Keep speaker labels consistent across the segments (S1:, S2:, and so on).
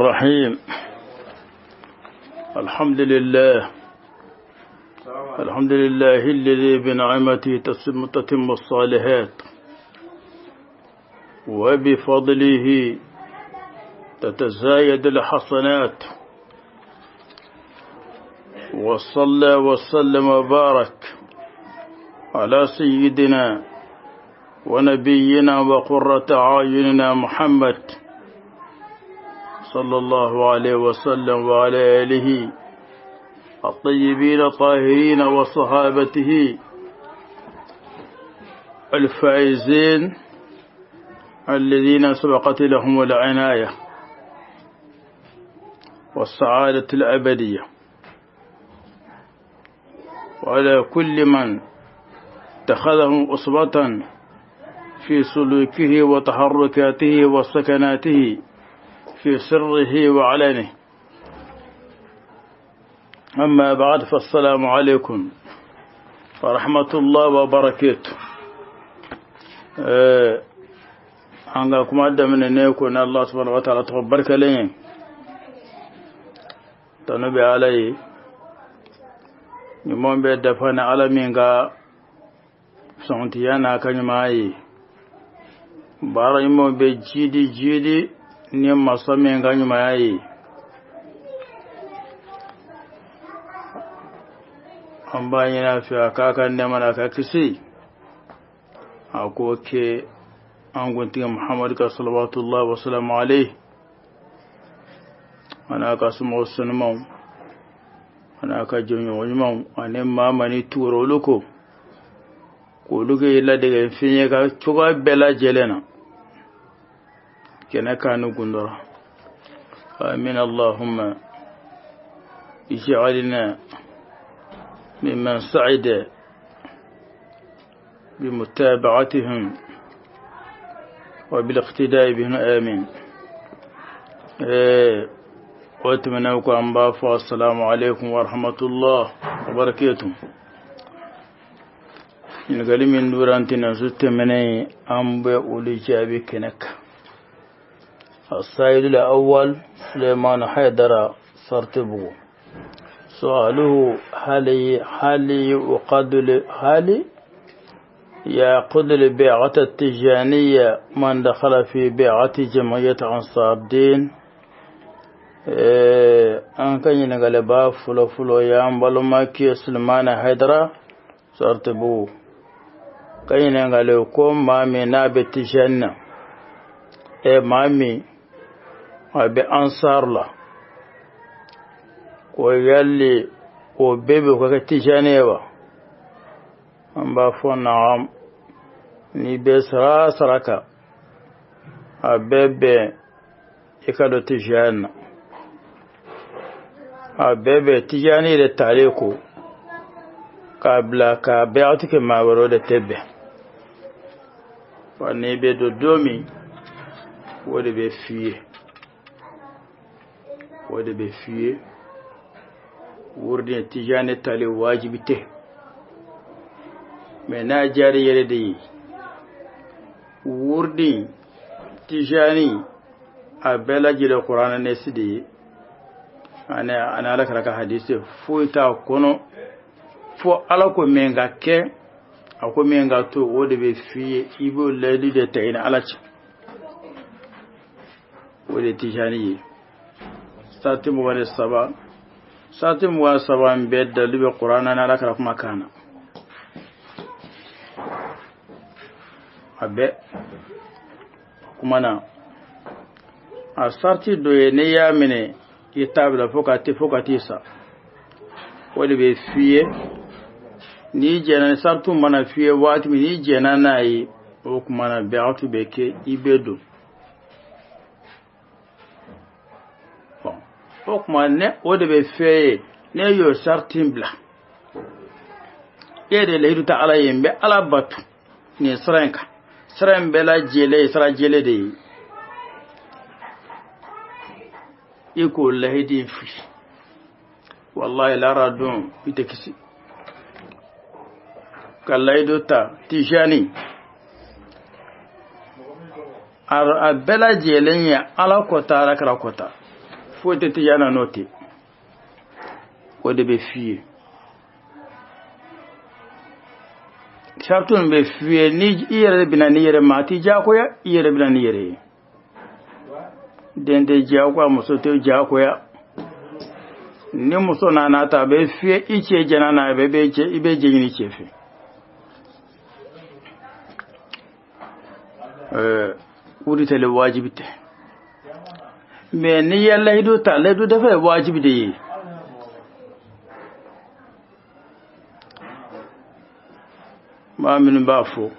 S1: الرحيم. الحمد لله، الحمد لله الذي بنعمته تتم الصالحات وبفضله تتزايد الحسنات، وصلى وسلم وبارك على سيدنا ونبينا وقرة أعيننا محمد صلى الله عليه وسلم وعلى آله الطيبين الطاهرين وصحابته الفائزين الذين سبقت لهم العناية والسعادة الأبدية، وعلى كل من اتخذهم أسوة في سلوكه وتحركاته وسكناته في سره وعلنه. أما بعد، فالسلام عليكم ورحمة الله وبركاته. An ka kuma daminɛ ne ko ni Allah subhanahu wa ta'ala tɔgɔ barikalen ye, tanu bɛ Ala ye, ɲuman bɛ dafa ni Ala min ka sɔntiya n'a ka ɲumanya ye, baara ɲumanw bɛ jidi jidi ni masa min ka ɲumanya ye. An b'a ɲini a fɛ a k'a ka nɛɛma n'a ka kisi a k'o kɛ an kuntigi Muhamadu ka salawatullahi wa salamu alayhi, a n'a ka somɔgɔw sanumanw, a n'a ka jɔnɲɔgɔn ɲumanw, ani maa maa ni tugura olu kɔ k'olu kɛ ladege fɛn ye ka cogoya bɛɛ lajɛlen na kɛnɛ kan ni gundɔrɔ. Amin. Allahumma ij'alna mimman sa'ida بمتابعتهم وبالاقتداء بهم، آمين. واتمنى أن بافوا. السلام عليكم ورحمة الله وبركاته. Ɲininkali min dora an tɛna so tɛmɛnen, an bɛ olu jaabi kɛnɛ kan. السائل الأول سليمان حيدر سرتبو، سؤاله: هل يعقد البيعة التجانية من دخل في بيعة جمعية أنصار الدين؟ An ka ɲininkali ba fɔlɔ fɔlɔ y'an balimakɛ Sulemana Hayidara Saritibugu ka ɲininkali ko maa min n'a bɛ Tijani na, maa min a bɛ Ansar la, ko yali o bɛɛ bɛ ka kɛ Tijani ye wa? An b'a fɔ naam, n'i bɛ sara saraka a bɛɛ bɛn i ka don Tijani na, a bɛɛ bɛn Tijani yɛrɛ talen ko k'a bila k'a bɛɛ kɛ maa wɛrɛw de tɛ bɛn wa. N'i bɛ don don min, o de bɛ f'i ye, o de bɛ f'i ye. Wurudi Tijani talen wajibi tɛ, mɛ n'a diyara i yɛrɛ de ye. Wurudi Tijani a bɛɛ lajɛlen kuranɛ nɛsi de ye ani Ala kɛra ka hadisi, foyi t'a kɔnɔ fo Ala ko min ka kɛ, a ko min ka to, o de bɛ f'i ye. I b'o layidu de ta i ni Ala cɛ, o de ye Tijani ye. Sarati 23, sarati 23 in bɛɛ dalilu bɛ kuranɛ ni Ala kɛra kuma kan na, a bɛɛ kuma na. A sarati dɔ ye, n'i y'a minɛ i t'a bila fo ka t'i sa, o de bɛ f'i ye. N'i jɛnna, saratiw mana f'i ye waati min, n'i jɛnna n'a ye, o kuma na bɛɛtu bɛ kɛ, i bɛ don. Bon, o kuma ne o de bɛ f'e ye, ne y'o sarati bila, e de layidu ta Ala ye, n bɛ Ala bato nin sira in kan, sira in bɛɛ lajɛlen ye sira jɛlen de ye. I k'o lahidi in fili, wallahi lara don i tɛ kisi ka layidu ta Tijani. A bɛɛ lajɛlen ye Ala kɔta, Ala kɛra kɔta. Foyi tɛ tijana n'o tɛ, o de bɛ f'i ye. Saratu nin bɛ f'i ye ni i yɛrɛ bɛna n'i yɛrɛ ma, a t'i diyagoya, i yɛrɛ bɛna n'i yɛrɛ ye. Den tɛ diyagoya, muso tɛ diyagoya. Ni muso nana ta, a bɛ f'i ye i cɛ jɛnna n'a ye, i bɛ jɛ ɲini cɛ fɛ. O de tɛ wajibi tɛ, mais n'i ye layidu ta, layidu dafa ye wajibi de ye. Maa minnu b'a fɔ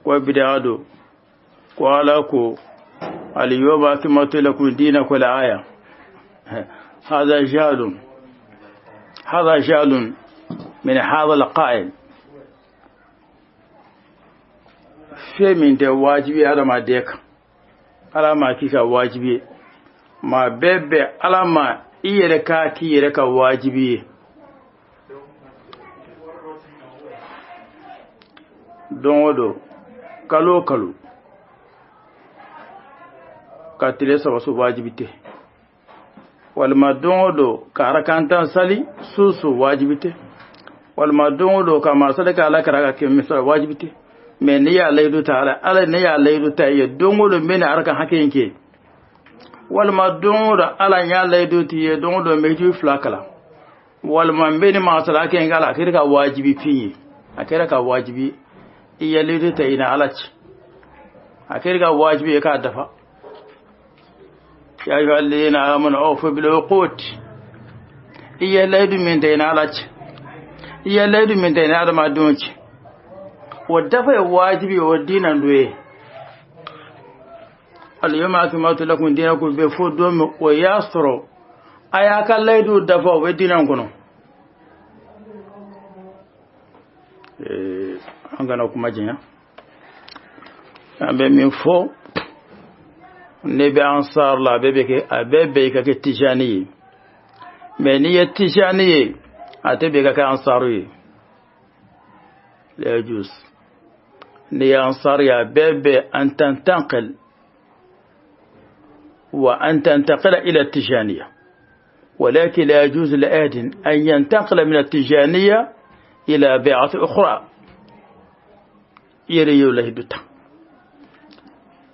S1: ko bidaa don, ko Ala ko اليوم أكملت لكم دينكم الآية، هذا جهل، هذا جهل من هذا القائل. Fɛn min tɛ wajibi hadamaden kan, Ala ma k'i ka wajibi ye, maa bɛɛ bɛ Ala ma i yɛrɛ k'a k'i yɛrɛ ka wajibi ye. Don o don, kalo o kalo, ka tile 3 su, wajibi tɛ. Walima don o don ka arakan 10 sali su su, wajibi tɛ. Walima don o don ka maa sali ka Ala kɛra ka kɛmɛ sɔrɔ, wajibi tɛ. Mais n'i y'a layidu ta Ala, Ala ne y'a layidu ta i ye, don o don n bɛ nin arakan hakɛ in kɛ. Walima don o don, Ala n y'a layidu t'i ye, don o don n bɛ ju 2 kalan, walima n bɛ nin masala hakɛ in k'a la. A kɛra ka wajibi fin ye, a kɛra ka wajibi, i ye layidu ta i ni Ala cɛ, a kɛra ka wajibi ye k'a dafa. يا أيها الذين آمنوا أوفوا بالعقود. I ye layidu min ta i ni Ala cɛ, i ye layidu min ta i ni adamadenw cɛ, o dafa ye wajibi, o diinan dɔ ye. اليوم أكملت لكم دينكم bɛ fo don min, o y'a sɔrɔ a y'a ka layidu dafa, o bɛ diinan kɔnɔ. An kana kuma janya. An bɛ min fɔ, ne bɛ Ansar la, a bɛɛ bɛ kɛ, a bɛɛ bɛ i ka kɛ Tijani ye. Mais n'i ye Tijani ye, a tɛ bɛn i ka kɛ Ansaru ye. لا يجوز. N'i ye Ansar ye, a bɛɛ bɛ أن تنتقل وأن تنتقل إلى التجانية، ولكن لا يجوز لأحد أن ينتقل من التجانية إلى بيعة أخرى. يريو له دوتا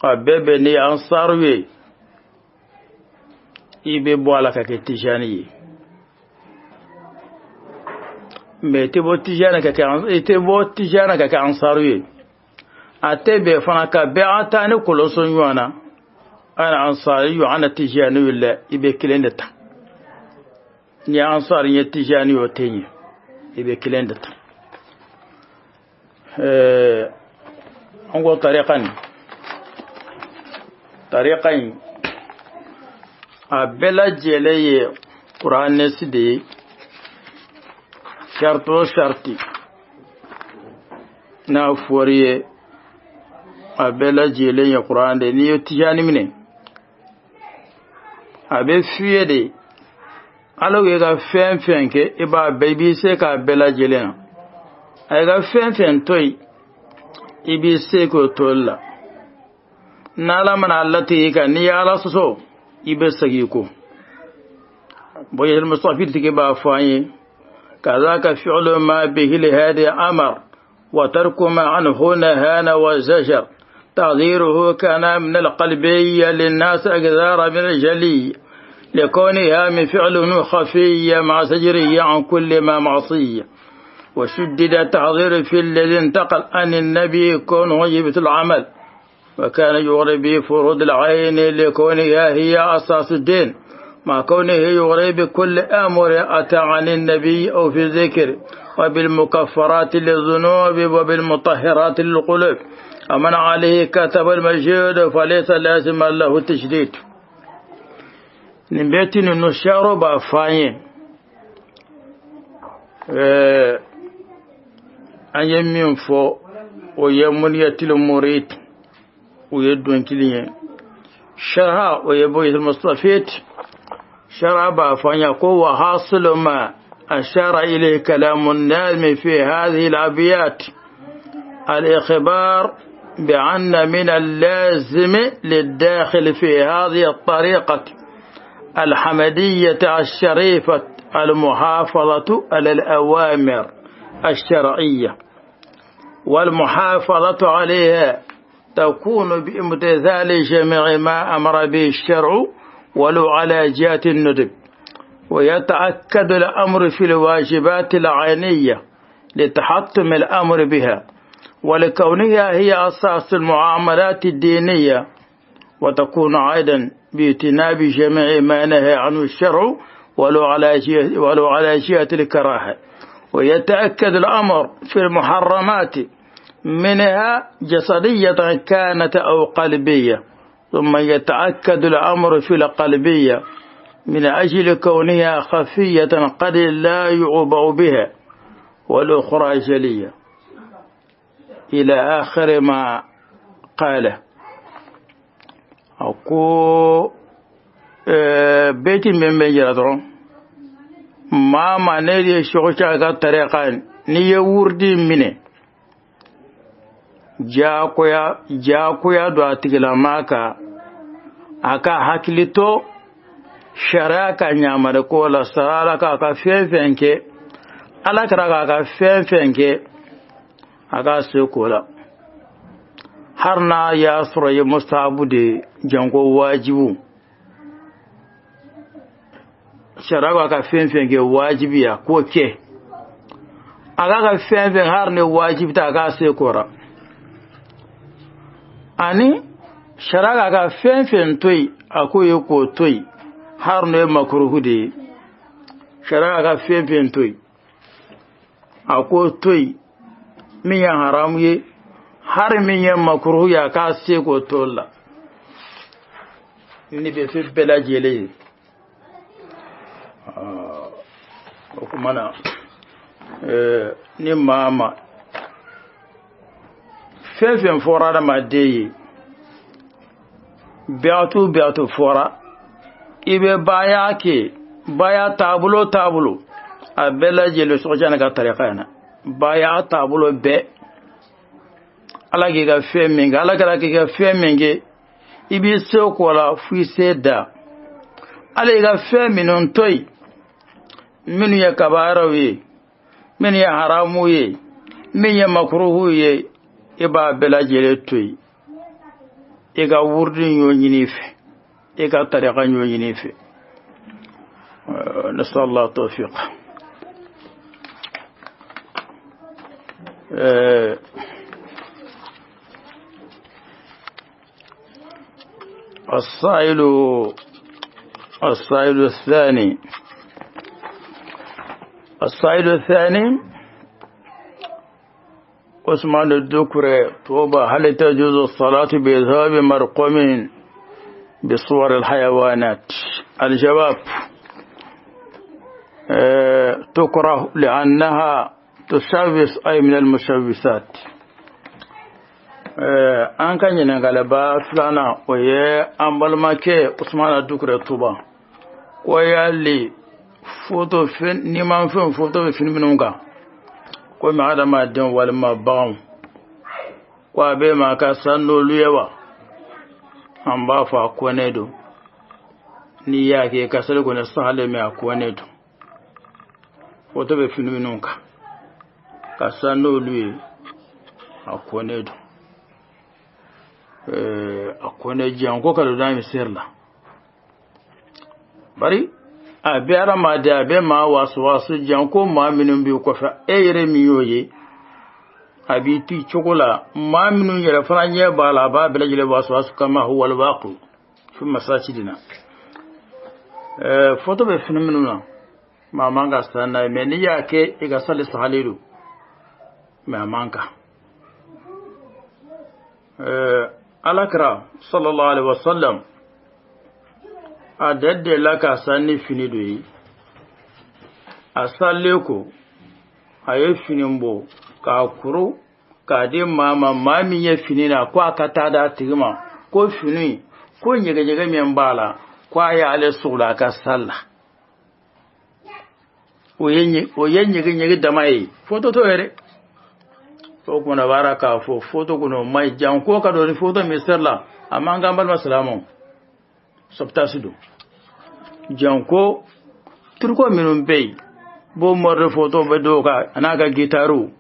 S1: a bɛɛ bɛ n'i ye Ansaru ye, i bɛ bɔ a la ka kɛ Tijani ye. Mais i tɛ bɔ Tijani ka kɛ, i tɛ bɔ Tijani ka kɛ Ansaru ye. A tɛ bɛn fana ka bɛɛ ta ni kolonso ɲɔgɔn na, أنا أنصاري وأنا تجاني. La i bɛ kelen de ta. Ni Ansar ye Tijani, o tɛ ɲɛ, i bɛ kelen de ta. An ko tariqa nin, tariqa in a bɛɛ lajɛlen ye kuranɛsi de ye. Sarti o sarti n'a fɔr'i ye, a bɛɛ lajɛlen ye kuran de. N'i ye Tijani minɛ, a bɛ f'i ye de, Ala ye ka fɛn fɛn kɛ, i b'a bɛɛ, i b'i se k'a bɛɛ lajɛlen na. A ye ka fɛn fɛn to yen, i b'i se k'o to la. N'Ala mana a latigɛ i kan, n'i ye Ala sɔsɔ, i bɛ segin i kɔ. Bɔn Mustafid tigi b'a fɔ an ye: كذاك فعل ما به الهادي أمر، وترك ما عنه نهانا وزجر، تغييره كان من القلبية للناس أقدار من الجلي، لكونها من فعل خفية مع زجره عن كل ما معصية. وشدد التحذير في الذي انتقل عن النبي كونه يبت العمل، وكان يغري بفروض العين لكونها هي أساس الدين، مع كونه يغري بكل أمر أتى عن النبي أو في الذكر، وبالمكفرات للذنوب وبالمطهرات للقلوب. ومن عليه كتب المجيد فليس لازما له التشديد. Nin bɛɛ ti ninnu siyaro b'a fɔ an ye. An ye min fɔ, o ye Muniyatil Murid, o ye dɔnkili ye. Sharha, o ye Bughyatul Mustafid. Sharha b'a fɔ an ye ko وحاصل ما أشار إليه كلام الناظم في هذه الأبيات الإخبار بأن من اللازم للداخل في هذه الطريقة الحمدية الشريفة المحافظة على الأوامر الشرعية، والمحافظة عليها تكون بامتثال جميع ما أمر به الشرع ولو على جهة الندب. ويتأكد الأمر في الواجبات العينية لتحتم الأمر بها، ولكونها هي أساس المعاملات الدينية، وتكون أيضا باجتناب جميع ما نهى عنه الشرع ولو على جهة الكراهة. ويتأكد الأمر في المحرمات منها جسدية كانت أو قلبية، ثم يتأكد الأمر في القلبية من أجل كونها خفية قد لا يعبأ بها، والأخرى جلية، إلى آخر ما قاله. أكو بيت من بيجرة ما معنى شغل طريقان ني وردي منه jagoya don a tigilama kan a ka hakili to sariya ka ɲamari ko la, sara k'a ka fɛn fɛn kɛ, ala kɛra k'a ka fɛn fɛn kɛ, a k'a se ko la, hali n'a y'a sɔrɔ i ye musabu de janko wajibu. Sariya k'a ka fɛn fɛn kɛ wajibiya k'o kɛ, a k'a ka fɛn fɛn hali ni wajibi tɛ a k'a se ko la. Ani sariya k'a ka fɛn fɛn to yen, a k'o ye k'o to yen, hali n'o ye makuruhu de ye. Sariya k'a ka fɛn fɛn to yen, a k'o to yen, min ye haramu ye, hali min ye makuruhu ye, a k'a se k'o to la. Ni bɛ fɛn bɛɛ lajɛlen ye. O tuma na ni maa ma fɛn fɛn fɔra adamaden ye, bɛɛtu fɔra, i bɛ baaya kɛ, baaya taabolo a bɛɛ lajɛlen sɔgɔjani ka tarika in na, baaya taabolo bɛɛ, ala k'i ka fɛn min kɛ, ala kɛra k'i ka fɛn min kɛ, i b'i se k'o la f'i se da. Ala y'i ka fɛn minnu to yen, minnu ye kabaaraw ye, minnu ye haramu ye, min ye makuruhu ye, i b'a bɛɛ lajɛlen to yen. I ka wurudi y'o ɲini i fɛ, i ka tarika y'o ɲini i fɛ. Nasallahu tawfiq. السائل الثاني عثمان الدكري توبة، هل تجوز الصلاة بذهاب مرقم بصور الحيوانات؟ الجواب تكره لأنها تشوش، أي من المشوشات. An ka ɲininkaliba filanan, o ye an balimakɛ Usumana Dukure Tuba, ko yali foto fɛn nimanfɛn foto bɛ fini minnu kan, komi adamaden walima baganw, ko a bɛ ma ka san n'olu ye wa? An b'a fɔ a kɔnnen don. N'i y'a kɛ ka seli kɔni sahalen, mɛ a kɔnnen don. Foto bɛ fini minnu kan, ka san n'olu ye, a kɔnnen don. A kɔnnen jan ko ka don n'a misiri la, bari a bɛ adamaden, a bɛ maa wasu jan ko maa minnu b'i kɔfɛ, e yɛrɛ min y'o ye, a b'i to cogo la, maa minnu yɛrɛ fana ɲɛ b'a la, a b'a bɛɛ lajɛlen wasu kama huwa alwaqi fi masajidina. Foto bɛ fini minnu na, maa man ka san n'a ye, mɛ n'i y'a kɛ i ka sali sahalen don, mɛ a man kan. Ala kira sallallahu alaihi wasallam a delila ka san ni fini dɔ ye, a salen ko a ye fini bɔ k'a kuru k'a di maa ma, maa min ye fini na, ko a ka taa d'a tigi ma, ko fini ko ɲɛgɛɲɛgɛ min b'a la, ko a y'ale sugula a ka sali la. O ye ɲɛgɛɲɛgɛ dama ye, foto t'o ye dɛ. O kumana baara k'a fɔ foto kɔnɔ o ma ɲi, janko ka don ni foto misiri la, a man kan balima silamɛw, sabtasi don. Janko turko minnu bɛ yen bo mɔrɔ foto bɛ dɔw kan a n'a ka gitaru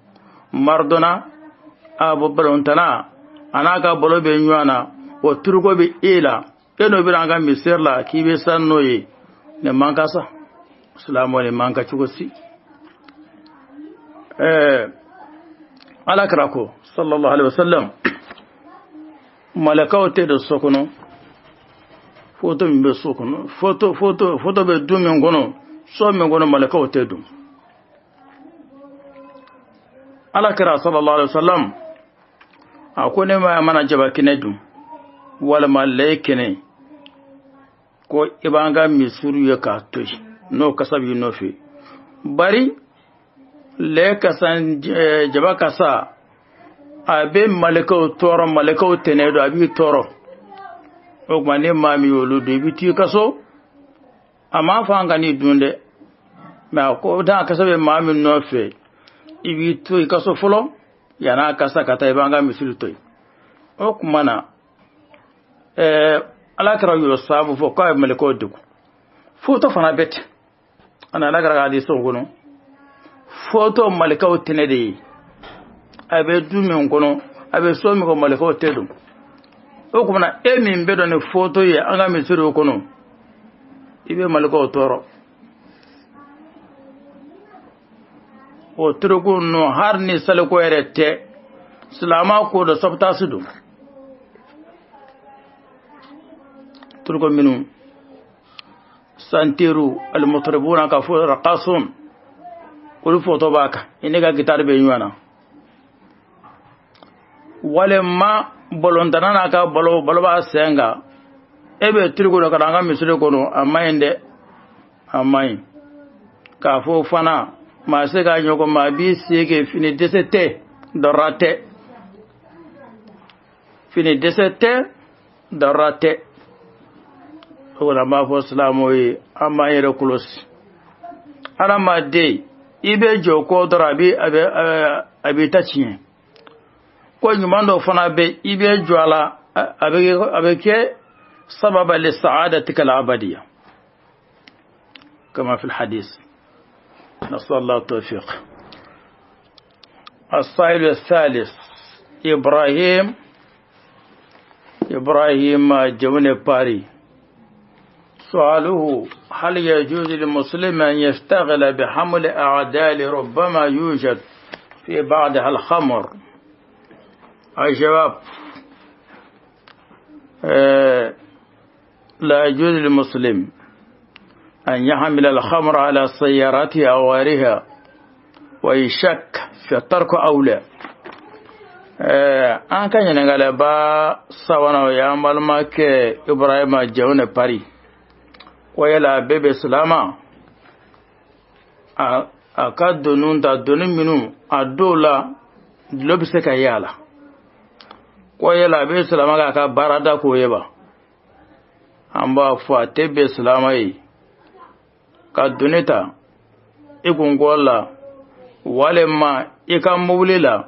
S1: Maradona a bɔ balontana a n'a ka balo bɛ ɲɔgɔn na o turuko bɛ e la e n'o bɛ an ka misiri la k'i bɛ san n'o ye nin man ka sa silamɛ nin man ka cogo si. Ala kira ko sallallahu alaihi wasallam malakaw tɛ don so kɔnɔ foto min bɛ so kɔnɔ foto bɛ du min kɔnɔ so min kɔnɔ malakaw tɛ don. Ala kira sallallahu alaihi wasallam a ko ne ma mana jaba kɛnɛ dun walima lɛ kɛnɛ ko i b'an ka misiri ye k'a to yen n'o kasa b'i nɔfɛ bari lɛ kasa jaba kasa a bɛ malakaw tɔɔrɔ malakaw tɛnɛ don a b'i tɔɔrɔ o tuma ni maa min y'olu dun i bɛ t'i ka so a m'a fɔ an ka n'i dun dɛ mɛ a ko n'a kasa bɛ maa min nɔfɛ i b'i to i ka so fɔlɔ yan'a kasa ka taa i b'an ka misiri to yen o tuma na ala kɛra y'o saabu fɔ k'a ye malakaw degun foto fana bɛ ten a nana kɛra k'a di so kɔnɔ foto malakaw tɛnɛ de ye a bɛ du min kɔnɔ a bɛ so min kɔnɔ malakaw tɛ don o tuma na e min bɛ dɔn ni foto ye an ka misiriw kɔnɔ i bɛ malakaw tɔɔrɔ o turuku ninnu hali ni saliko yɛrɛ tɛ silamɛ ko dɔ sabutasi don turuku minnu santeru alimutaribuna ka fɔ rakasun olu foto b'a kan i ne ka gitari bɛ ɲɔgɔn na walima balontana n'a ka balo b'a sen kan e bɛ turuku dɔ ka na an ka misiri kɔnɔ a man ɲi dɛ a man ɲi k'a fɔ fana maa se k'a ɲɔgɔn maa b'i se kɛ fini dɛsɛ tɛ dɔrɔn tɛ fini dɛsɛ tɛ dɔrɔn tɛ o kɔni an b'a fɔ silamɛw ye an b'an yɛrɛ kɔlɔsi hadamaden i bɛ jɔ ko dɔrɔn a b'i ta tiɲɛ ko ɲuman dɔ fana bɛ i bɛ jɔ a la a bɛ kɛ sababa li sa'adatika al-abadiyya kama fi al-hadith نسأل الله التوفيق. السائل الثالث إبراهيم جوني باري سؤاله هل يجوز للمسلم أن يشتغل بحمل أعدال ربما يوجد في بعضها الخمر؟ الجواب لا يجوز للمسلم أن يحمل الخمر على سيارته أو غيرها ويشك في الترك أو لا. An ka ɲininkaliba sabanan o y'an balimakɛ Ibrahima Jawune Pari ko yala a bɛɛ bɛ silama a ka doniw ta doni minnu a dɔw la dulɔ bɛ se ka ye a la ko yala a bɛ silama k'a ka baarada k'o ye wa? An b'a fɔ a tɛ bɛn silama ye ka doni ta i kunkolo la walima i ka mobili la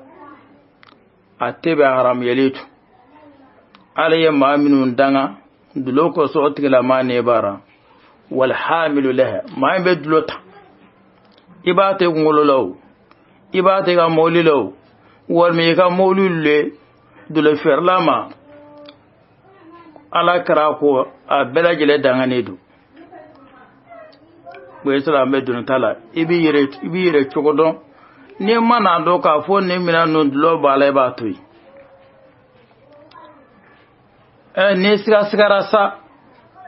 S1: a tɛ bɛn haramuyali tu ala ye maa minnu danga dulɔ kosɔn o tigilamaa ne baara walhamilu laha maa min bɛ dulɔ ta i b'a ta i kunkolo la o i b'a ta i ka mobili la o walima i ka mobili le dulɔ feerela ma ala kɛra ko a bɛɛ lajɛlen danganen don. O ye sira an bɛ doni ta la i b'i yɛrɛ cogo dɔn n'i ma n'a dɔn k'a fɔ nin minɛn ninnu dulɔ b'a la i b'a to yen. N'i sigasigara sa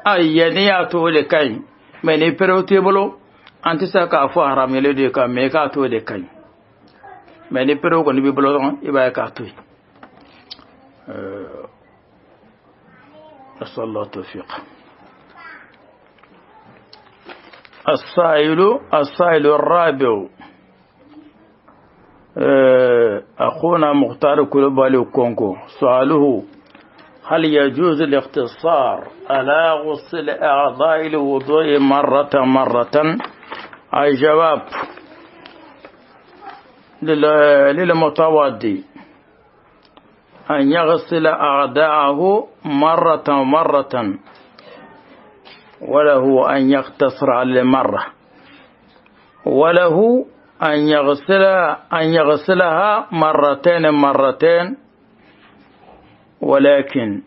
S1: ayi n'i y'a to o de ka ɲi mɛ ni perew t'i bolo an tɛ se k'a fɔ haramuyalen don kan mɛ i k'a to o de ka ɲi mɛ ni perew kɔni b'i bolo dɔrɔn i b'a ye k'a to yen. نسأل الله التوفيق. السائل الرابع أخونا مختار كولوبالي كونكو سؤاله هل يجوز الاقتصار على غسل أعضاء الوضوء مرة مرة؟ الجواب للمتوضي أن يغسل أعضاءه مرة مرة وله أن يقتصر على المرة، وله أن يغسلها مرتين مرتين، ولكن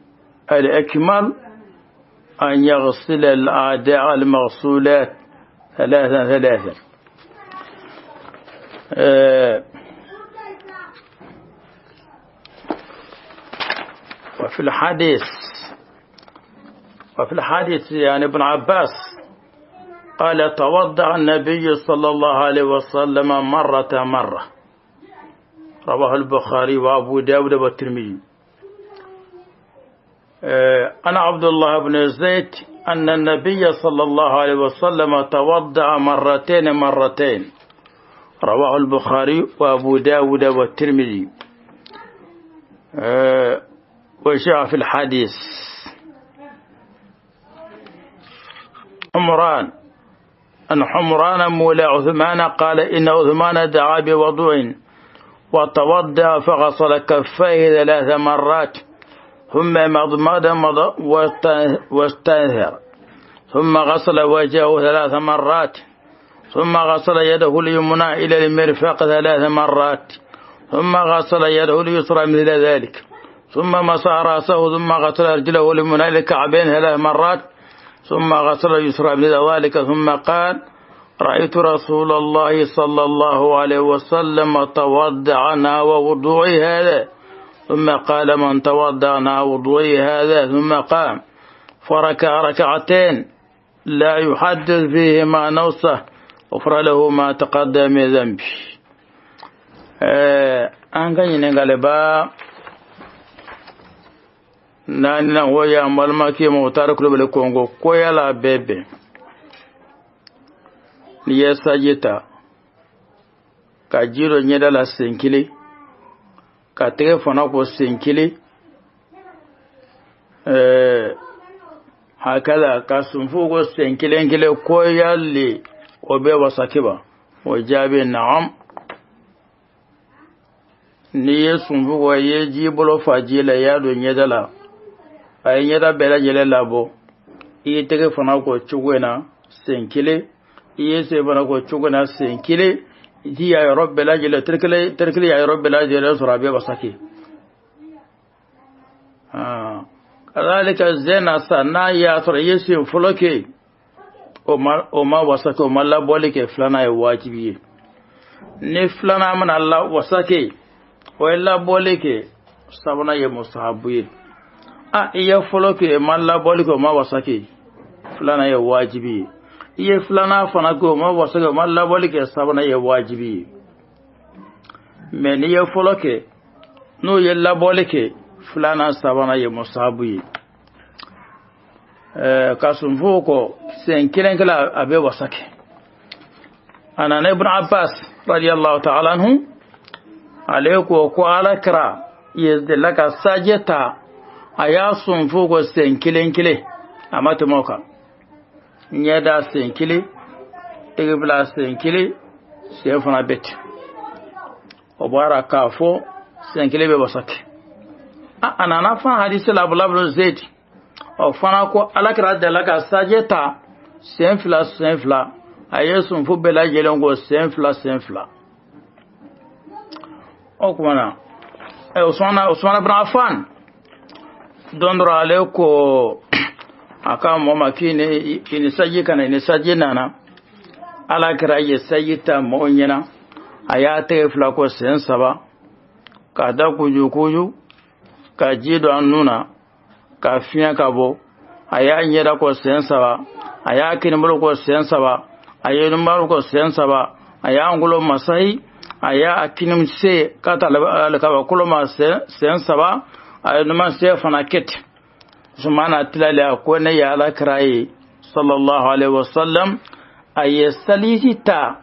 S1: الأكمل أن يغسل الأعداء المغسولات ثلاثا ثلاثا. وفي الحديث يعني ابن عباس قال توضأ النبي صلى الله عليه وسلم مرة مرة، رواه البخاري وأبو داود والترمذي. أنا عبد الله بن زيد أن النبي صلى الله عليه وسلم توضأ مرتين مرتين، رواه البخاري وأبو داود والترمذي. وجاء في الحديث حمران أن حمران مولى عثمان قال إن عثمان دعا بوضوء وتوضأ فغسل كفيه 3 مرات، ثم مضمض واستنثر، ثم غسل وجهه 3 مرات، ثم غسل يده اليمنى إلى المرفق 3 مرات، ثم غسل يده اليسرى مثل ذلك، ثم مسح رأسه، ثم غسل رجله اليمنى إلى الكعبين 3 مرات، ثم غسل اليسرى مثل ذلك، ثم قال رأيت رسول الله صلى الله عليه وسلم توضأ نحو وضوئي هذا، ثم قال من توضأ نحو وضوئي هذا، ثم قام فركع ركعتين لا يحدث فيهما نفسه، غفر له ما تقدم من ذنبه. An ka ɲininkali ba naaninan o y'an balimakɛ Mutari Kulubali Kongo ko yala bɛɛ bɛn n'i ye saji ta ka ji dɔ ɲɛda la sen kelen, ka tɛgɛ fana ko sen kelen, hakɛla ka sunfo ko sen kelen kelen, ko yali o bɛ wasaki ba? O jaabi naam. N'i ye sunfo ko i ye ji bolo fa ji la, i y'a don ɲɛda la, a ye ɲɛda bɛɛ lajɛlen labɔ, i ye tɛgɛ fana ko cogo in na sen kelen, i ye sen fana ko cogo in na sen kelen, ji y'a yɔrɔ bɛɛ lajɛlen terikɛ y'a yɔrɔ bɛɛ lajɛlen sɔrɔ, a bɛ wasaki. Kazalika zena sa n'a y'a sɔrɔ i ye sen fɔlɔ kɛ, o ma wasaki, o ma labɔli kɛ, filanan ye wajibi ye. Ni filanan mana la wasaki, o ye labɔli kɛ, sabanan ye musahabu ye. I ye fɔlɔ kɛ, ma labɔli kɛ, o ma wasaki, filanan ye wajibi ye. I ye filanan fana kɛ, o ma wasaki, o ma labɔli kɛ, sabanan ye wajibi ye. Mɛ n'i ye fɔlɔ kɛ, n'o ye labɔli kɛ, filanan sabanan ye musahabu ye. Ka sunfo kɔ sen kelen kelen a bɛ wasaki. A nana Ibn Abbas radiyallahu ta'ala anhu, ale ko ala kira ye delila ka sajɛ ta, a y'a sunfo ko sen kelen kelen, a ma tɛmɛ o kan. Ɲɛda sen kelen, tɛgɛ bila sen kelen, sen fana bɛ ten. O bɔra k'a fɔ sen kelen bɛ wasaki. A nana fan hadisi la Abdullah ibn Zayd, o fana ko ala kira delila ka sajɛ ta sen fila sen fila, a ye sunfo bɛɛ lajɛlen ko sen fila sen fila. O kuma na Usman ibn Affan don dɔ ale ko a ka mɔgɔ ma k'i ni saji ka na, ni saji nana, ala kira ye saji ta mɔgɔw ɲɛna, a y'a tɛgɛ fila ko sen saba, k'a da kuju kuju, ka ji don a nun na, ka fiɲɛ ka bɔ, a y'a ɲɛda ko sen saba, a y'a kinibolo ko sen saba, a ye numaru ko sen saba, a y'a ngolo masahi, a y'a kinimse ka taa alikabakolo ma sen saba, a ye numanse fana kɛ ten. Usumana tilali a ko ne ye ala kira ye sallallahu alaihi wasallam, a ye saliji ta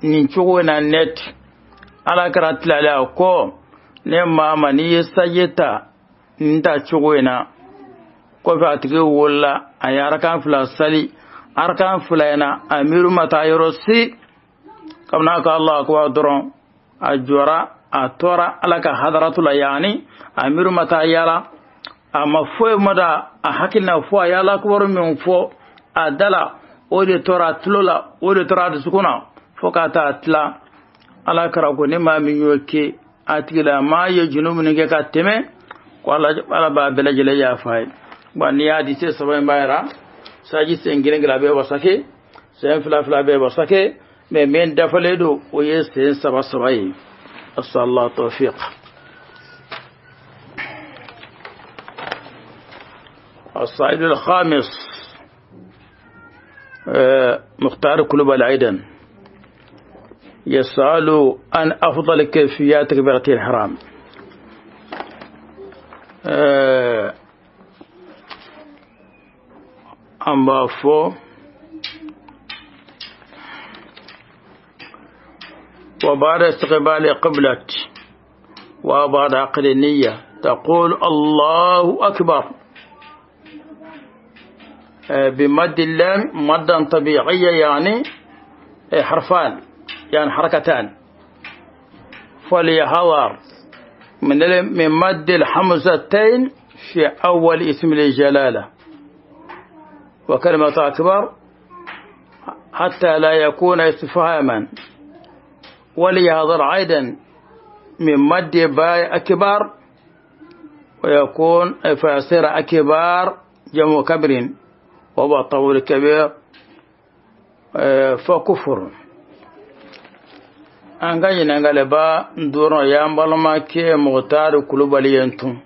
S1: nin cogo in na net. Ala kira tilali a ko ne maa ma n'i ye saji ta nin ta cogo in na, kɔfɛ a tigi wolola, a ye arakan fila sali, arakan fila in na a miiri ma taa yɔrɔ si, kabini a ka Allahu akbar dɔrɔn a jɔra, a tora ala ka hadaratu la, yaani a miiri ma taa yala, a ma foyi ma da a hakili na fɔ a ye Allahu akbar min fɔ, a da la, o de tora a tulo la, o de tora a dusukun na fo ka taa tila. Ala kɛra ko ni maa min y'o kɛ, a tigila maa ye junubu min kɛ ka tɛmɛ, ko ala b'a bɛɛ lajɛlen yafa a ye. Bon, n'i y'a di se saba in b'a yira saji sen kelen kelen a bɛ wasake, sen fila fila bɛ wasake, mais min dafalen don o ye sen saba saba ye. Asallahu tawfiq. الصعيد الخامس مختار كلوب العيدن يسأل عن أفضل كيفيات تكبيرة الإحرام. أم بافو وبعد استقبال قبلة وبعد عقد النية تقول الله أكبر بمد اللام مدا طبيعية، يعني حرفان، يعني حركتان، فليحذر من مد الحمزتين في أول اسم الجلالة وكلمة أكبر حتى لا يكون استفهاما. وليحذر أيضا من مد باء أكبر ويكون فيصير أكبر جمع كبر وهو طول كبير فكفر. An ka ɲininkaliba dɔrɔn y'an balimakɛ Mukutari Kulubali ye tun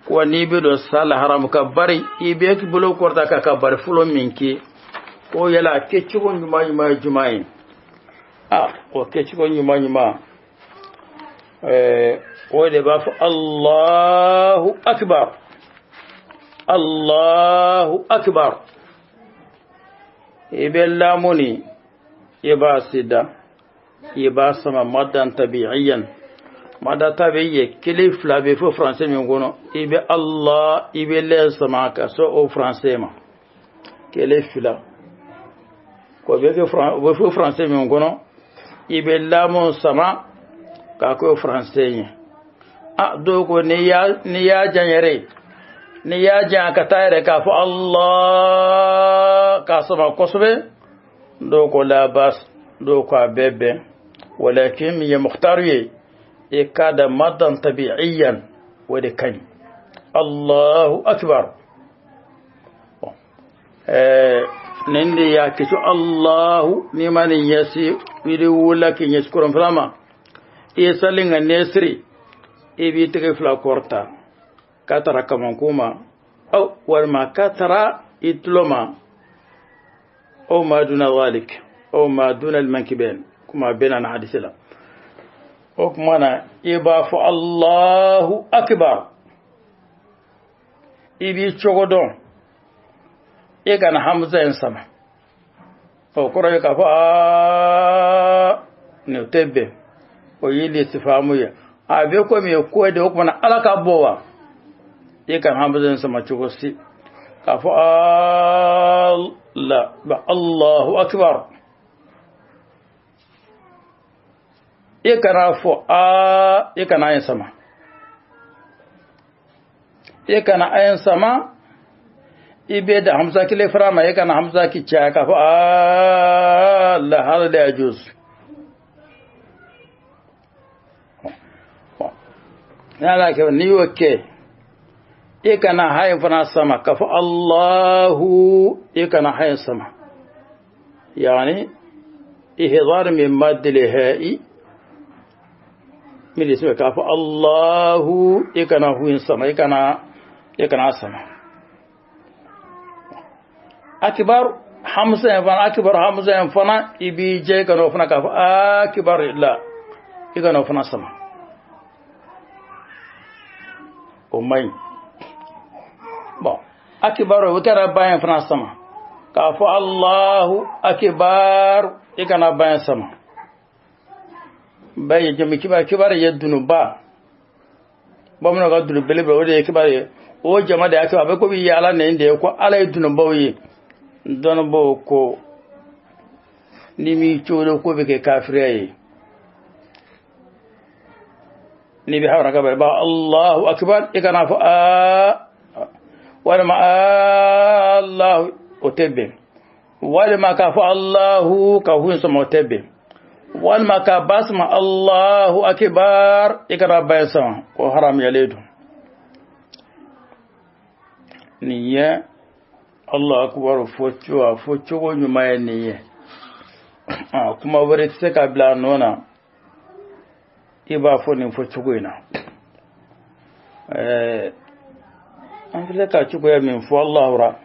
S1: ko n'i bɛ don sal haram ka bari i bɛ bolo kɔrɔta ka bari fɔlɔ min kɛ, ko yala a kɛcogo ɲuman ɲuman ye jumɛn ye? A o kɛcogo ɲuman ɲuman o de b'a fɔ Allahu akbar, Allahu akbar. I bɛ lamuni i b'a sida, i b'a sama madan tabi'iyan, mada tabi'i kelen fila bɛ fɔ français min kɔnɔ, i bɛ Allah i bɛ lɛ sama ka so o français ma kelen fila ko bɛ kɛ o bɛ fɔ français min kɔnɔ, i bɛ lamu sama k'a k'o français ye. A dɔw ko n'i y'a jan yɛrɛ, n'i y'a jan ka taa yɛrɛ k'a fɔ Allah k'a sama kosɛbɛ, dɔw ko la bas, dɔw ko a bɛɛ bɛn. ولكن من مختار يكاد مدا طبيعيا ولكن الله أكبر. نندي يا كيسو الله نمان يسي ويقول يسكرون فلاما يسالين النسري يبيتك فلا كورتا كتر كمانكوما أو ورما كتر إتلوما أو ما دون ذلك أو ما دون المنكبين كما بيننا حديث لا. وكمانا يبا الله أكبر يبي تشغدون يكان حمزة ينسمع فقرأ يكفى نتبه ويلي استفهامية أبيكم يكوي ده وكمانا على كبوا يكان حمزة ينسمع تشغسي كفى الله الله أكبر i kana fɔ aa, i kana ayin sama, i kana ayin sama, i bɛ da hamza kelen fara ma, i kana hamza ki caya k'a fɔ aa la hada la yajuz. N'a kɛ n'i y'o kɛ, i kana hayin fana sama k'a fɔ Allahu, i kana hayin sama, yani ihdar min madd al-ha'i min ismi k'a fɔ Allahu, i kana huyin sama, i kana sama. Akbar hamza in fana, akbar hamza in fana i b'i jɛ i kana o fana k'a fɔ akbar la, i kana o fana sama, o man ɲi. Bon, akbar o kɛra ba in fana sama k'a fɔ Allahu akbar, i kana ba in sama. Ba ye jami kibar, kibar ye dunuba, bamananw ka dunu belebele o de ye kibar ye. O jama de y'a kɛ a bɛ komi ala nɛni de ye ko ala ye dunubaw ye. Dɔnnibaw ko ni m'i cogo ko bɛ kɛ kafiriya ye, n'i bɛ hawra kabar ba Allahu akbar, i kana fɔ aa walima Allahu, o tɛ bɛn. Walima k'a fɔ Allahu ka hu in sama, o tɛ bɛn. Walima ka ba sama, Allahu akibar, i kana ba in sama, o haramuyalen don. Nin ye Allahu akbar fɔ cogo, a fɔ cogo ɲuman ye nin ye. Kuma wɛrɛ tɛ se ka bila a nɔ na, i b'a fɔ nin fɔ cogo in na. An filɛ ka cogoya min fɔ, Allahu ra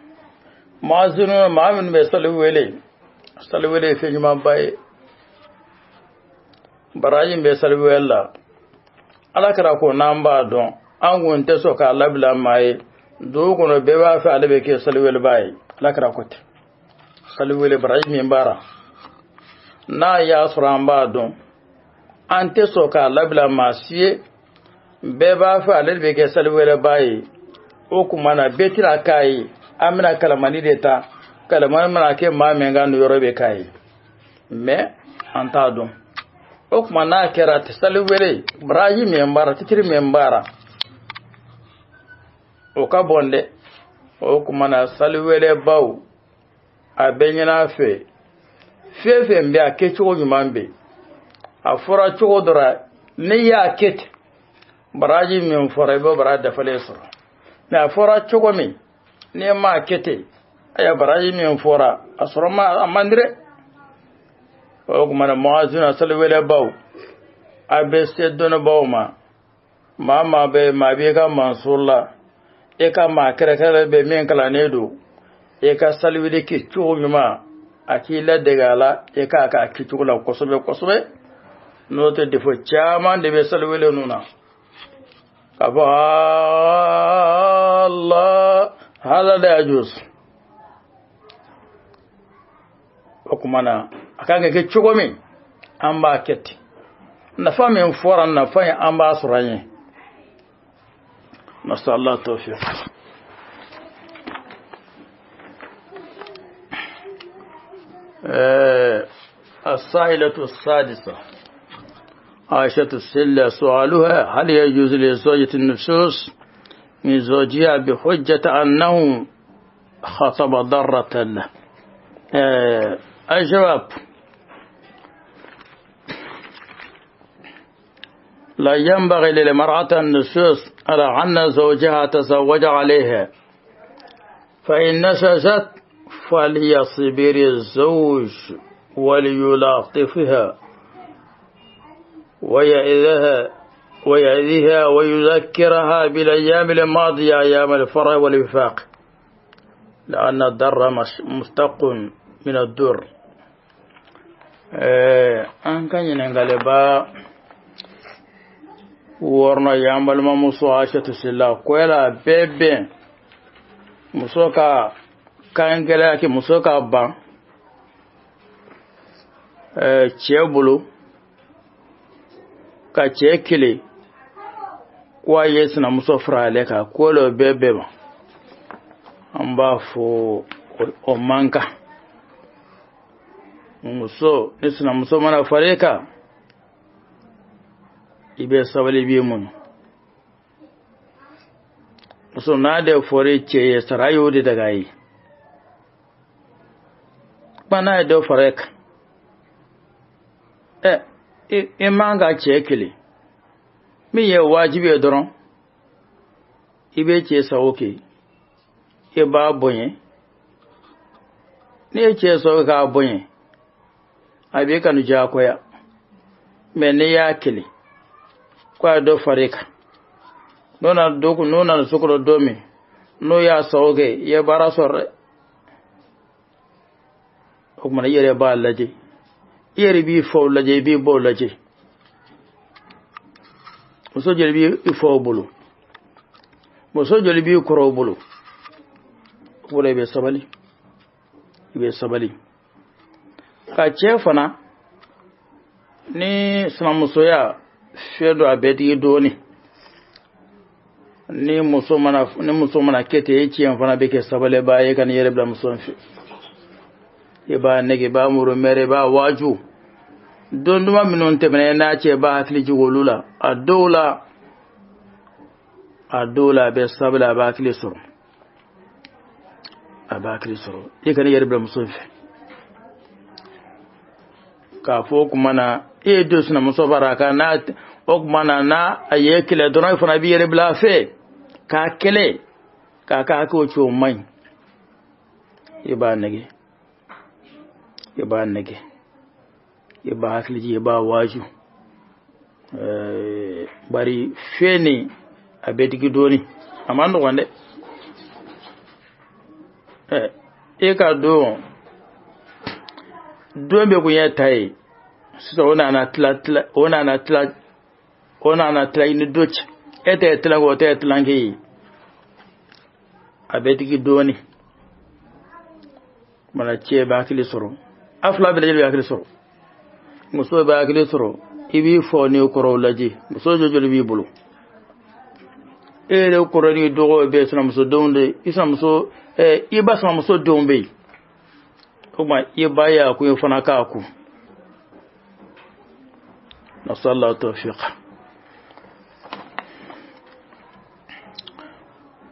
S1: muazinu, maa minnu bɛ sali wele, sali wele ye fɛn ɲumanba ye, baraji bɛ sali wele la. Ala kɛra ko n'an b'a dɔn, an kun tɛ sɔn k'a labila maa ye dugu kɔnɔ, bɛɛ b'a fɛ ale bɛ kɛ sali welebaa ye. Ala kɛra ko ten, sali wele baraji min b'a ra, n'a y'a sɔrɔ an b'a dɔn, an tɛ sɔn k'a labila maa si ye, bɛɛ b'a fɛ ale de bɛ kɛ sali welebaa ye. O tuma na bɛɛ tɛna k'a ye, an bɛna kalamani de ta, kalamani mana kɛ maa min ka niyɔrɔ bɛ k'a ye, mɛ an t'a dɔn. O tuma n'a kɛra sali wele baraji min b'a ra, titiri min b'a ra, o ka bon dɛ. O tuma na sali welebaw, a bɛ ɲin'a fɛ, fɛn fɛn bɛ a kɛcogo ɲuman bɛ, a fɔra cogo dɔ la, n'i y'a kɛ ten, baraji min fɔra, i b'o baraji dafalen sɔrɔ. Mɛ a fɔra cogo min, n'i m'a kɛ ten, ayiwa, baraji min fɔra, a sɔrɔ ma a man di dɛ. O tuma na muazina, sali welebaw, a bɛ se dɔnnibaw ma, maa maa bɛ maa b'i ka mansur la, i ka maa kɛrɛkɛrɛ bɛ min kalannen don, i ka sali wele kɛ cogo ɲuman, a k'i ladege a la, i k'a k'a kɛcogo la kosɛbɛ kosɛbɛ. N'o tɛ, défaut caman de bɛ sali wele ninnu na, k'a fɔ Allah hada la yajuz. O tuma na a kan ka kɛ cogo min, an b'a kɛ ten. Nafa min fɔra, nafa in an b'a sɔrɔ an ye. Nasallahu tawfiq. السائلة السادسة عائشة السلة، سؤالها: هل يجوز لزوجة النشوز من زوجها بحجة أنه خطب ضرة له؟ الجواب: لا ينبغي للمرأة النشوز على أن زوجها تزوج عليها، فإن نشزت فليصبر الزوج وليلاطفها ويعظها ويذكرها بالأيام الماضية، أيام الفرح والوفاق، لأن الضر مشتق من الدر. An ka ɲininkaliba wɔɔrɔnan y'an balimamuso Aisatu Sila ko yala bɛɛ bɛn muso ka kan gɛlɛya kɛ, muso ka ban cɛ bolo, ka cɛ kele ko a ye sinamuso fara ale kan, ko le bɛɛ bɛn ma? An b'a fɔ o man kan. Muso ni sinamuso mana fara e kan, i bɛ sabali, i b'i muɲu. Muso n'a de fɔra i cɛ ye, sara y'o de daga ye. Kuma n'a ye dɔ fara e kan, ɛ i man ka cɛ kelen. Min ye wajibi ye dɔrɔn, i bɛ cɛ sago kɛ, i b'a bonya. N'i ye cɛ sago k'a bonya, a b'i kanu diyagoya. Mɛ n'i y'a kelen ko a ye dɔ fara i kan, n'o nana don, n'o nana so kɔnɔ don min, n'o y'a sago kɛ, i ye baara sɔrɔ dɛ. O kumana i yɛrɛ b'a lajɛ, i yɛrɛ b'i faw lajɛ, i b'i baw lajɛ. Muso joli b'i faw bolo? Muso joli b'i kɔrɔw bolo? O la i bɛ sabali, i bɛ sabali ka cɛ fana ni sinamusoya fɛn dɔ, a bɛ digi dɔɔni. Ni muso mana kɛ ten, e cɛ fana bɛ kɛ sabalibaa ye, ka n'i yɛrɛ bila muso fɛ. I b'a nɛgɛ, i b'a muru mɛrɛ, i b'a waaju. Don duman minnu tɛmɛna n'a cɛ, b'a hakili jigin olu la. A dɔw la, a bɛ sabali, a b'a hakili sɔrɔ. A b'a hakili sɔrɔ, i kana i yɛrɛ bila muso in fɛ k'a fɔ o tuma na e ye don sinamuso bara a kan n'a o tuma na n'a a ye kɛlɛ dɔrɔn, e fana b'i yɛrɛ bila a fɛ k'a kɛlɛ k'a ka hakɛw ci, o man ɲi. I b'a nɛgɛ, i b'a nɛgɛ, i b'a hakili jigin, i b'a waaju. Bari fɛn nin a bɛ digi dɔɔni, a man nɔgɔn dɛ. E ka don don bɛ kun ye ta ye sisan, o nana tila tila, o nana tila, o nana tila i ni dɔ cɛ, e tɛ tilankɛ, o tɛ tilankɛ ye, a bɛ digi dɔɔni. Mana cɛ bɛ hakili sɔrɔ, a fila bɛɛ lajɛlen bɛ hakili sɔrɔ, muso bɛ hakili sɔrɔ. I b'i fɔ n'i kɔrɔw lajɛ, muso joli joli b'i bolo? E yɛrɛ kɔrɔ ni dɔgɔ bɛ sinamuso denw de, i sinamuso, i ba sinamuso denw bɛ yen. O tuma i ba y'a kun, i fana k'a kun. Nasallahu tawfiq.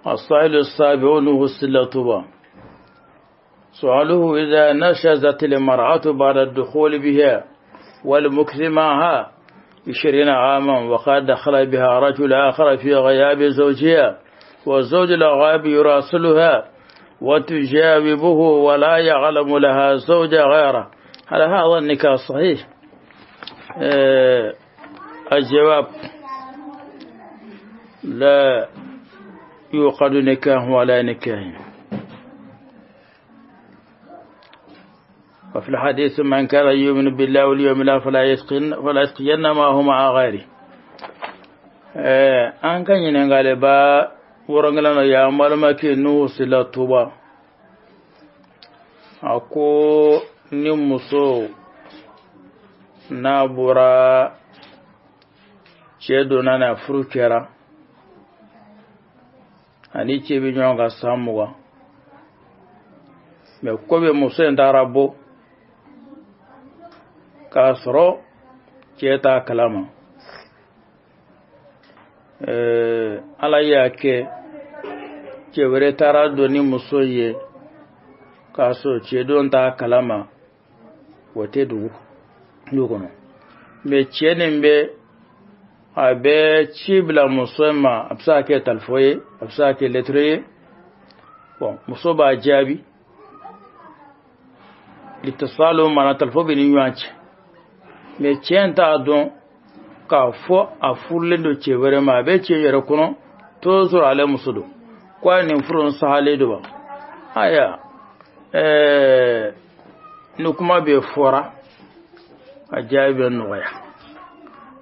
S1: السائل السابع نوح السلطبة سؤاله: إذا نشزت المرأة بعد الدخول بها والمكث معها 20 عاما، وقد دخل بها رجل آخر في غياب زوجها، والزوج الغائب يراسلها وتجاوبه ولا يعلم لها زوج غيره، هل هذا النكاح صحيح؟ الجواب: لا يوقد نكاح ولا نكاح. وفي الحديث: من كان يؤمن بالله واليوم الآخر فلا يسقين ماءه مع غيره. An ka ɲininkali ba wɔrɔnkɛla na y'an balimakɛ Nuhu Sila Tuba. A ko ni muso n'a bɔra cɛ donna na, furu kɛra, ani cɛ bɛ ɲɔgɔn kan san 20, mɛ komi muso in taara bɔ k'a sɔrɔ cɛ t'a kalama, Ala y'a kɛ cɛ wɛrɛ taara don ni muso ye k'a sɔrɔ cɛ don t'a kalama, o tɛ dugu du kɔnɔ. Mɛ cɛ nin bɛ a bɛ ci bila muso in ma, a bɛ se ka kɛ talifɔ ye, a bɛ se ka kɛ lɛtɛrɛ ye. Bon, muso b'a jaabi, litisalu mana talifɔ bɛ ni ɲɔgɔn cɛ. Mɛ cɛ in t'a dɔn k'a fɔ a furulen don cɛ wɛrɛ ma. A bɛ cɛ yɛrɛ kɔnɔ toujours ale muso don, ko a nin furu in sahalen don wa. Aya, ni kuma bɛ fɔra, a jaabi bɛ nɔgɔya.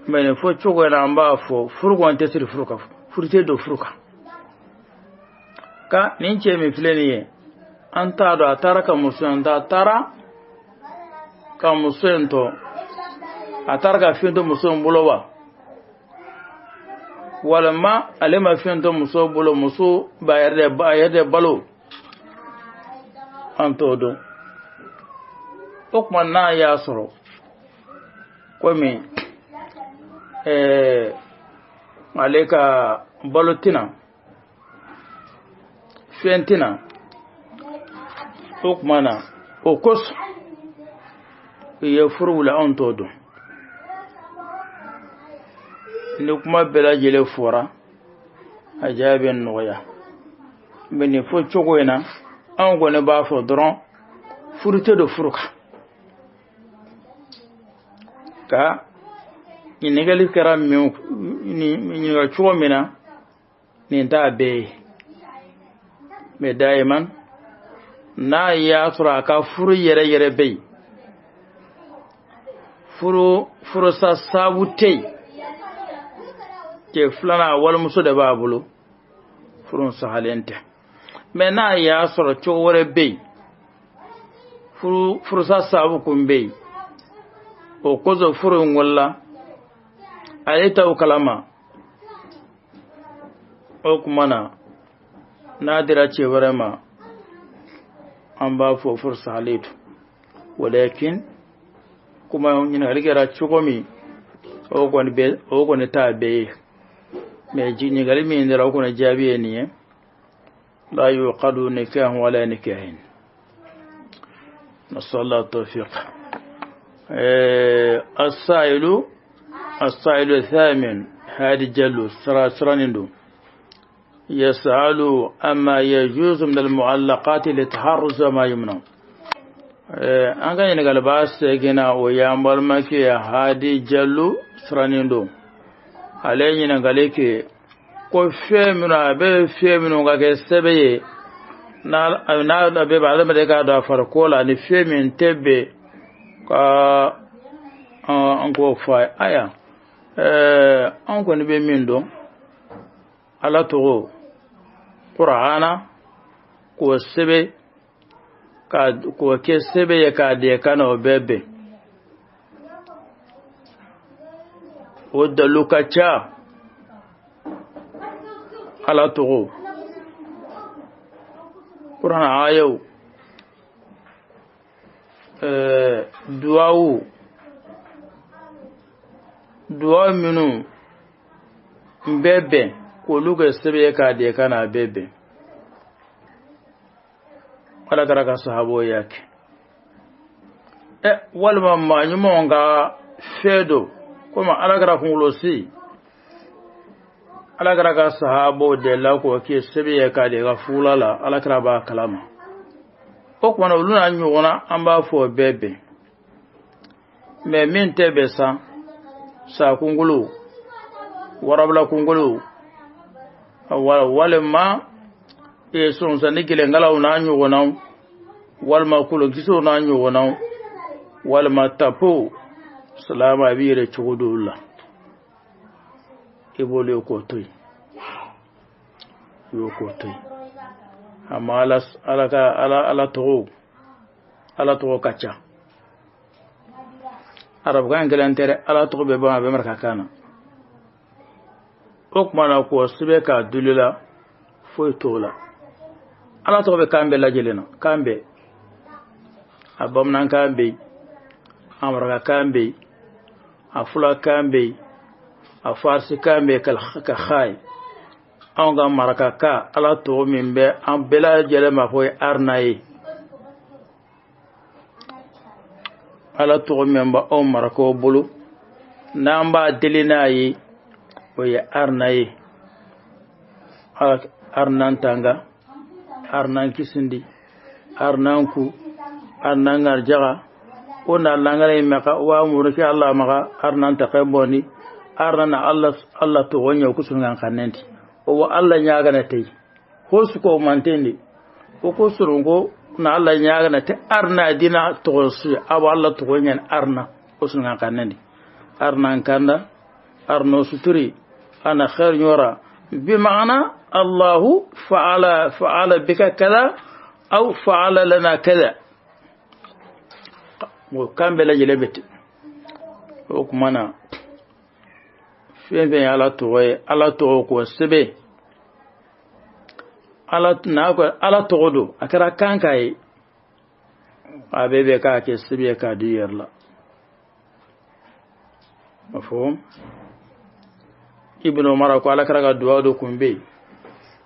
S1: Mɛ nin fɔ cogo in na, an b'a fɔ furu kɔni tɛ siri furu kan, furu tɛ don furu kan. Ka nin cɛ min filɛ nin ye, an t'a dɔn a taara ka muso in ta, a taara ka muso in to, a taara ka fɛn to muso in bolo wa, walima ale ma fɛn to muso bolo, muso b'a yɛrɛ de balo, an t'o dɔn. O tuma n'a y'a sɔrɔ komi ale ka balo tɛna, fɛn tɛna, o tuma na o kosɔn u ye furu wuli, anw t'o dɔn. Ni kuma bɛɛ lajɛlen fɔra, a jaabi bɛ nɔgɔya. Mɛ nin fɔ cogo in na, anw kɔni b'a fɔ dɔrɔn furu tɛ don furu kan. Ka ɲininkali kɛra min ɲininka cogo min na, nin t'a bɛɛ ye. Mɛ dayiman n'a y'a sɔrɔ a ka furu yɛrɛ yɛrɛ bɛ yen, furu furusa sabu tɛ yen, cɛ filanan walimuso de b'a bolo, furu sahalen tɛ. Mɛ n'a y'a sɔrɔ cogo wɛrɛ bɛ yen, furu furusa sabu kun bɛ yen, o kosɔn furu in wolola ale t'aw kalama, o tuma na n'a dira cɛ wɛrɛ ma, an b'a fɔ furu sahalen don. Walakin kuma ɲininkali kɛra cogo min, o kɔni bɛ, o kɔni t'a bɛɛ ye. Mɛ ɲininkali min dira, o kɔni jaabi ye nin ye. لا يعقد نكاح ولا نكاح. نسأل الله التوفيق. السائل الثامن هذه جلو سرانندو يسأل أما يجوز من المعلقات لتحرز ما يمنع. An ka ɲininkali b'a seginna o y'an balimakɛ Hadi Jalo Siranin ale ye ɲininkali kɛ ko fɛn minnu a bɛ fɛn minnu ka kɛ sɛbɛn ye n'a bɛ adamaden k'a don a farikolo la ani fɛn min tɛ bɛn ka an k'o fɔ a ye. Aya, an kɔni bɛ min dɔn Ala tɔgɔ Kurana k'o sɛbɛn k'o kɛ sɛbɛn ye k'a di kan na o bɛɛ bɛn o dalu ka ca Ala tɔgɔ Kurana ayaw duwawu duwawu minnu bɛɛ bɛn k'olu kɛ sɛbɛn ye k'a di kan na a bɛɛ bɛn. Ala kɛra ka sahabaw y'a kɛ walima maa ɲumanw ka fɛn don komi Ala kɛra kunkolosi Ala kɛra ka sahabaw delila k'o kɛ sɛbɛn ye k'a di ka fula la Ala kɛra b'a kalama o tuma na olu n'a ɲɔgɔnna an b'a fɔ o bɛɛ bɛn. Mɛ min tɛ bɛn sa sa kunkolo warabila kunkolo walima sɔnsani kelenkalaw n'a ɲɔgɔnnaw walima kolokisɛw n'a ɲɔgɔnnaw walima tapo salama a b'i yɛrɛ cogo dɔw la i b'olu ye k'o to yen i y'o k'o to yen. Amma ala ka ala tɔgɔ ka ca arabukan kelen tɛ dɛ, Ala tɔgɔ bɛ ban a bɛ marakakan na o tuma na k'o sɛbɛn k'a duli la foyi t'o la. Ala tɔgɔ bɛ kan bɛɛ lajɛlen na, kan bɛɛ, a bamanankan bɛ yen, a marakakan bɛ yen, a fulakan bɛ yen, a farisikan bɛ yen ka xayi. Anw ka marakakan Ala tɔgɔ min bɛ an bɛɛ lajɛlen ma fɔ ye Arna ye. Ala tɔgɔ min bɛ anw marakaw bolo n'an b'a deli n'a ye o ye Arna ye. Arnan tanga, Arnan kisindi, Arnan ku, Arnan ngarjaga, o na langare maka wa muruki Allah maka Arnan takaboni, Arnan Allah Allah to wonya kusungan kanenti. O wa Allah nyaga na tay. Hosu ko mantendi. O ko surungo na Allah nyaga na te Arna dina to su aw Allah to wonya Arna kusungan kanenti. Arnan kanda, Arno suturi, ana khair nyora. بمعنى الله فعل فعل بك كذا أو فعل لنا كذا وكان بلا جلبت وكمانا فين فين على توي على توك وسبي على ناكو على تغدو أكرا كان كاي أبي بكا كسبي كادير لا مفهوم. Ibn Umar ko Ala kɛra ka duwawu dɔ kun bɛ yen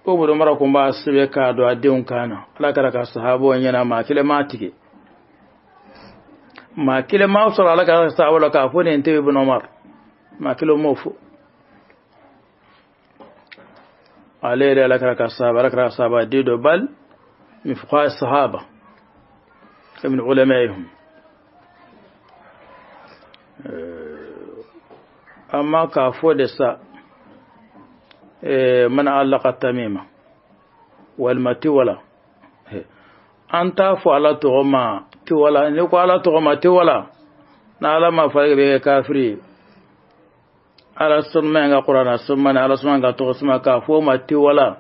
S1: ko Ibn Umar kun b'a sɛbɛn k'a don a denw kan na Ala kɛra ka sahabaw ɲɛna maa kelen m'a tigɛ maa kelen m'a sɔrɔ Ala kɛra ka sahabaw la k'a fɔ nin tɛ Ibn Umar maa kelen m'o fɔ ale yɛrɛ Ala kɛra ka sahaba Ala kɛra ka sahaba den dɔ bal min fuqaha sahaba min ulamaihim. Amma k'a fɔ de sa من علق التميمة والمتولى أنت فعلى تغمى تولى نقول على تغمى تولى نعلم فرق بين كافري على السماء قرآن السماء على السماء تغسما كافو ما تولى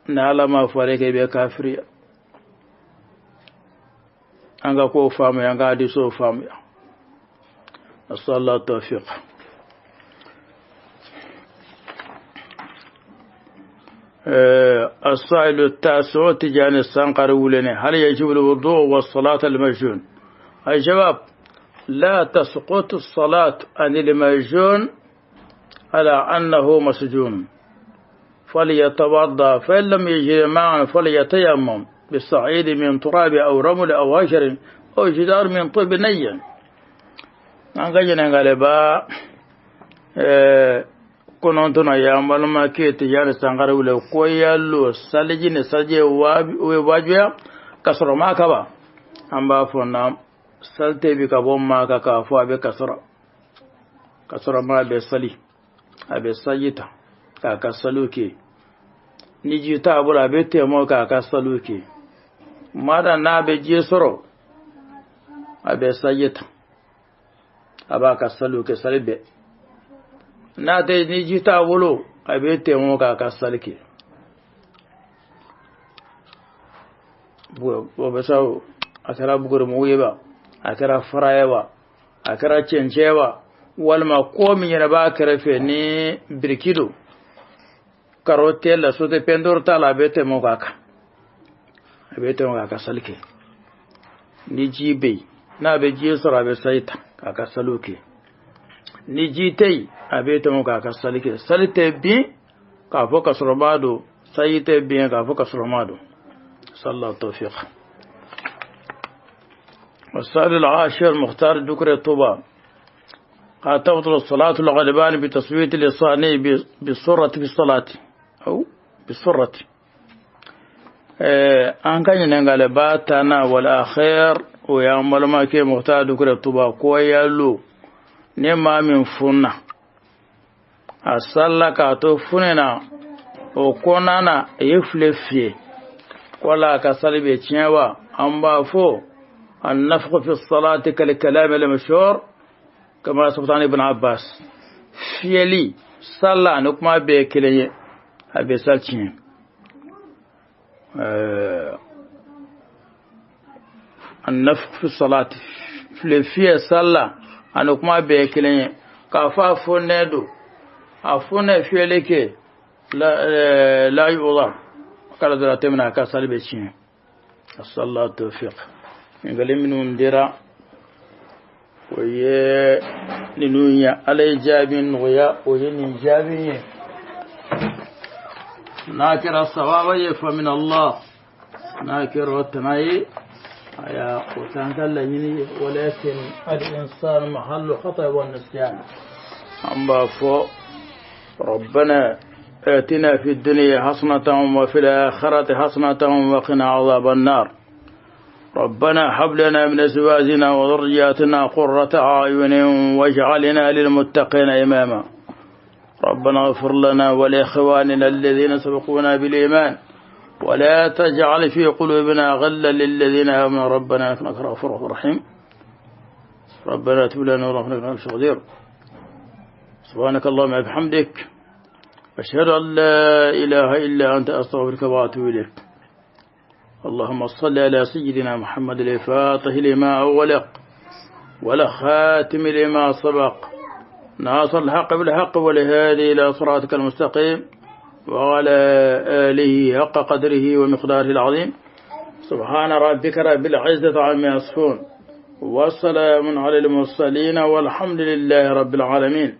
S1: نعلم فرق بين كافري أنك كو فامي أنك عديسو فامي. نسأل الله التوفيق. السائل التاسع تجاني السنقر ولني هل يجب الوضوء والصلاة المجنون؟ الجواب لا تسقط الصلاة عن المجنون على أنه مسجون، فليتوضأ، فإن لم يجد ماء فليتيمم بالصعيد من تراب أو رمل أو حجر أو جدار من طوب ني. An ka ɲininkali ba kɔnɔntɔnna y'an balimakɛ Tijani Sankare wele ko yalo saliji ni saliji ye wajibiya ka sɔrɔ maa kaba. An b'a fɔ na sali tɛ bi ka bɔ maa kan k'a fɔ a bɛ ka sɔrɔ maa bɛ sali, a bɛ saji ta k'a ka saliw kɛ, ni ji t'a bolo a bɛ tɛmɛ k'a ka saliw kɛ, maa da n'a bɛ ji sɔrɔ a bɛ saji ta a b'a ka saliw kɛ sali bɛɛ, n'a tɛ ni ji t'a bolo a bɛ tɛmɛ k'a ka sali kɛ. O bɛ sa a kɛra bugurimugu ye wa, a kɛra fara ye wa, a kɛra cɛncɛn wa, walima ko min yɛrɛ b'a kɛrɛfɛ ni biriki don, karo tɛ la, so tɛ pɛntoro t'a la, a bɛ tɛmɛ k'a kan, a bɛ tɛmɛ k'a ka sali kɛ. Ni ji bɛ yen, n'a bɛ ji sɔrɔ a bɛ sali ta k'a ka saliw kɛ, ni ji tɛ yen a bɛ tɛmɛ k'a ka sali kɛ. Sali tɛ bin k'a fɔ ka sɔrɔ b'a don, sali tɛ bin k'a fɔ ka sɔrɔ m'a don. صلى التوفيق. والسؤال العاشر مختار دكري طوبى قال تبطل الصلاة الغالبان بتصويت لسانه بالسرة في الصلاة أو بالسرة. An ka ɲininkali ba tanna wal akhir o y'an balimakɛ Mukhtar Dukure Tuba ko yalo ni maa min funna a salila k'a to funɛ na o kɔnɔna na a ye file fiyɛ wala a ka sali bɛ tiɲɛ wa? An b'a fɔ النفخ في الصلاة كالكلام المشهور كما ثبت عن ابن عباس. Fiyɛli sala ni kuma bɛɛ ye kelen ye, a bɛ sali tiɲɛ. النفخ في الصلاة file fiyɛ sala ani kuma bɛɛ ye kelen ye, k'a fɔ a funnɛ don, a funnɛ fiyɛli kɛ la yu'dhar kala dɔrɔn a tɛmɛna a ka sali bɛ tiɲɛ. Asallahu tawfiq. Ɲininkali minnu dira o ye ninnu ye, Ala ye jaabi nɔgɔya, o ye nin jaabi ye. N'a kɛra sababa ye fa min Allah, n'a kɛra o tana ye aya o t'an ka laɲini ye. Walakin al-insan mahallu khata wa nisyan. An b'a fɔ ربنا آتنا في الدنيا حسنة وفي الآخرة حسنة وقنا عذاب النار. ربنا هب لنا من أزواجنا وذرياتنا قرة أعين واجعلنا للمتقين إماما. ربنا اغفر لنا ولإخواننا الذين سبقونا بالإيمان ولا تجعل في قلوبنا غلا للذين آمنوا ربنا إنك غفور رحيم. ربنا تب لنا ورحمنا إنك قدير. سبحانك اللهم وبحمدك أشهد أن لا إله إلا أنت أستغفرك وأتوب إليك. اللهم صل على سيدنا محمد الفاتح لما أغلق ولا خاتم لما سبق ناصر الحق بالحق والهادي إلى صراطك المستقيم وعلى آله حق قدره ومقداره العظيم. سبحان ربك رب العزة عما يصفون والسلام على المرسلين والحمد لله رب العالمين.